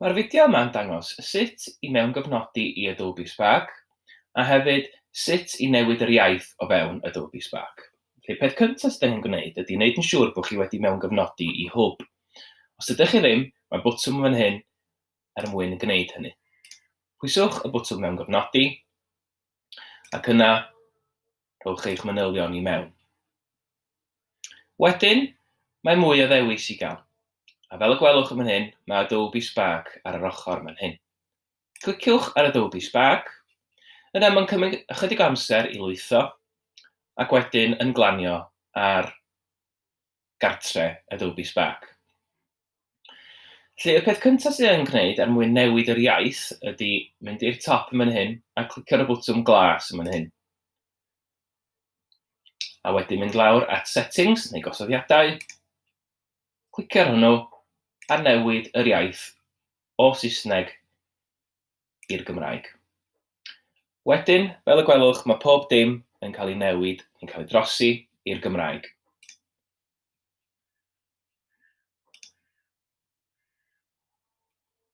Mae'r fideo yma'n dangos sut i mewngofnodi i Adobe Spark a hefyd sut i newid yr iaith o fewn Adobe Spark. Felly, peth cyntaf sydd angen gwneud ydy wneud yn siŵr bod chi wedi mewngofnodi i Hwb. Os ydych chi ddim, mae botwm fan hyn er mwyn gwneud hynny. Pwyswch y botwm mewngofnodi ac yna rhowch eich manylion i mewn. Wedyn, mae mwy o ddewis i gael. A fel y gwelwch yn fan hyn, mae Adobe Spark ar yr ochr fan hyn. Cliciwch ar Adobe Spark, yna mae'n cymryd ychydig o amser i lwytho, ac wedyn yn glanio ar gartre Adobe Spark. Felly, y peth cyntaf sydd yn gwneud er mwyn newid yr iaith ydy mynd i'r top yn fan hyn a clicio ar y botwm glas yn fan hyn. A wedyn mynd lawr at Settings neu Gosodiadau, clicio ar hwnnw a newid yr iaith o Saesneg i'r Gymraeg. Wedyn, fel y gwelwch, mae pob dim yn cael ei newid, yn cael ei drosi i'r Gymraeg.